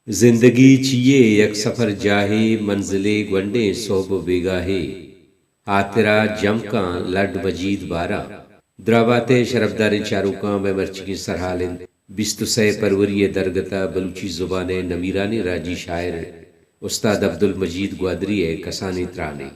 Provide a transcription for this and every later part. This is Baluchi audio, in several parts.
زندگی چیے یک سفر جاہے، منزلے گونڈیں سہب و بیگاہے، ہاترا جم کاں لڈ مجید باراں۔ درابات ء شرپداریں چاروکاں، مئے مرچیگیں سرحال انت بیست و سئے پروری ء درگت ء بلوچی زبان ء نمیرانیں راجی شاعر استاد عبدالمجید گوادری ء کسانیں ترانے۔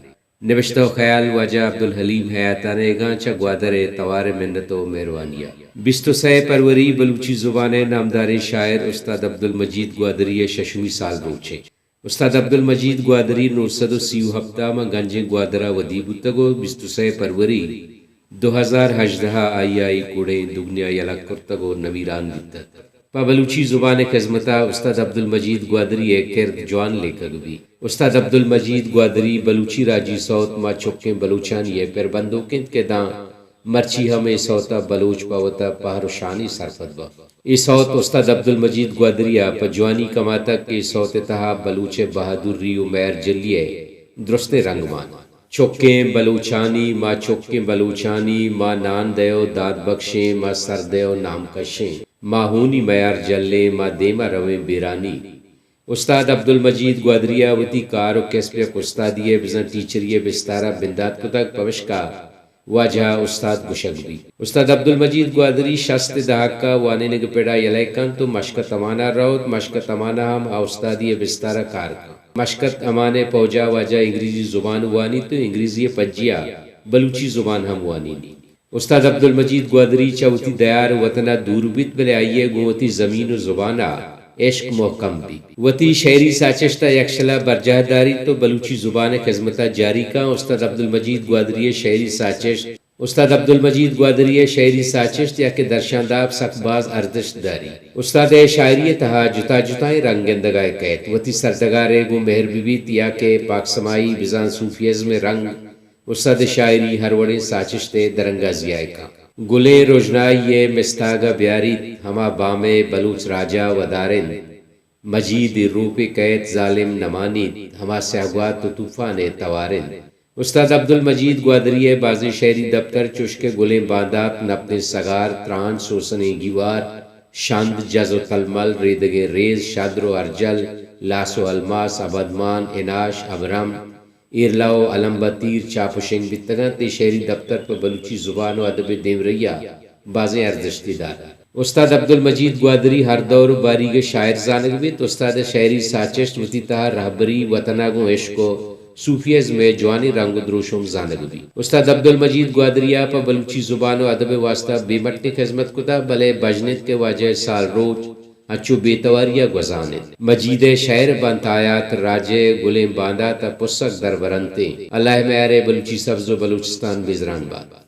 نبشتہ و خیال واجہ عبدالحلیم حیاتان ء اگاں چہ گوادر ء توار ء منت و مہروانی ء۔ بیست و سئے پروری بلوچی زبان ء نامداریں شاعر استاد عبدالمجید گوادری ء ششمی سال روچ انت۔ استاد عبدالمجید گوادری نو سد و سی و ہپت ء ماں گنجیں گوادر ء ودی بوتگ و بیست و سئے پروری دو ہزار ہژدہ ء آئی ء اے کوڑیں دگنیا یلہ کرتگ و نمیران بیتگ۔ پہ بلوچی زبان ء خذمت ء استاد عبدالمجید گوادری ء کرد جوان لیکگ بیت۔ استاد عبدالمجید گوادری بلوچی راجی سوت ما چکیں بلوچانی ء پر بندوک انت کہ داں مرچی ہم اے سوت ء بلوچ پہ وت ء پہر و شانی سرپد بنت۔ اے سوت استاد عبدالمجید گوادری ء پہ جوانی کماتگ کہ اے سوت ء تہا بلوچ ء بہادری و میار جلی ء درستیں رنگ مان۔ چکیں بلوچانی، ما چکیں بلوچانی، ما نان دئیو داد بخشیں، ما سر دئیو نام کشیں، ما ہونی میار جلیں، ما دیما رویں بیرانی۔ استاد عبدالمجید گوادری ء وتی کار و کسب یک استادی ء بزاں ٹیچری ء بستار ء بندات کتگ، پمشکا واجہ استاد گوشگ بیت۔ استاد عبدالمجید گوادری شست ء دہک ء وانینگ ء پڑا یلہ کنت و مشکت امان ء روت، مشکت امان ء ہم آ استادی ء بستار ء کار کنت۔ مشکت امان ء پوجا واجہ انگریزی زبان وانیت و انگریزی ء پجیا بلوچی زبان ہم وانینیت۔ استاد عبدالمجید گوادری چہ وتی دیار و وطن ء دور بیت، بلے آئی ء گوں وتی زمین و زبان ء عشق مہکم بیت۔ وتی شعری ساچشت ء یکشل ء برجاہ داریت و بلوچی زبان ء خذمت ء جاری کن۔ استاد عبدالمجید گوادری ء شعری ساچشت، استاد عبدالمجید گوادری ء شعری ساچشت یا کہ درشانداب سک باز ارزشت داری۔ استاد ء شاعری ء تہا جتا جتائیں رنگ گندگ ء کئیت۔ وتی سرڈگار ء گوں مہر بہ بیت یا کہ پاکسمائی بزاں صوفیزم ء رنگ، استاد ء شاعری ہر وڑیں ساچشت ء درانگازی ء کن۔ گلیں رژنائی ء مستاگ ء بیاریت، ہما بام ء بلوچ راج ء ودار انت۔ مجید ء روپے کئیت ظالم نمانیت، ہما سیاہ گوات و طوفان ء توار انت۔ استاد عبدالمجید گوادری ء بازیں شعری دپتر چوش کہ گلیں باندات، نپتیں سگار، ترانچ، سوسنیں گیوار، شند، جز و تلمل، ریدگیں ریز، شدر و ارجل، لاس و الماس، ابدمان، اناش، ابرم، ایرلا و المبا تیر چاپ و شنگ بیتگ انت۔ اے شعری دپتر پہ بلوچی زبان و ادب ء دیمرئی ء بازیں ارزشتے دارت۔ استاد عبدالمجید گوادری ہر دور و باریگ ء شاعر زانگ بیت۔ استاد ء شعری ساچشت وتی تہا رہبری، وطن ء گوں عشق و صوفیزم ء جوانیں رنگ و دروشم زانگ بیت۔ استاد عبدالمجید گوادری ء پہ بلوچی زبان و ادب ء واستہ بے مٹیں خذمت کتہ، بلے بژن انت کہ واجہ ء سال روچ انچو بے تواری ء گوزان انت۔ مجید ء شئیر بنت آیات، راج ء گلیں باندات ء پسگ دربرنتیں۔ اللہ ء میار ء بلوچی سبز و بلوچستان بزران بات۔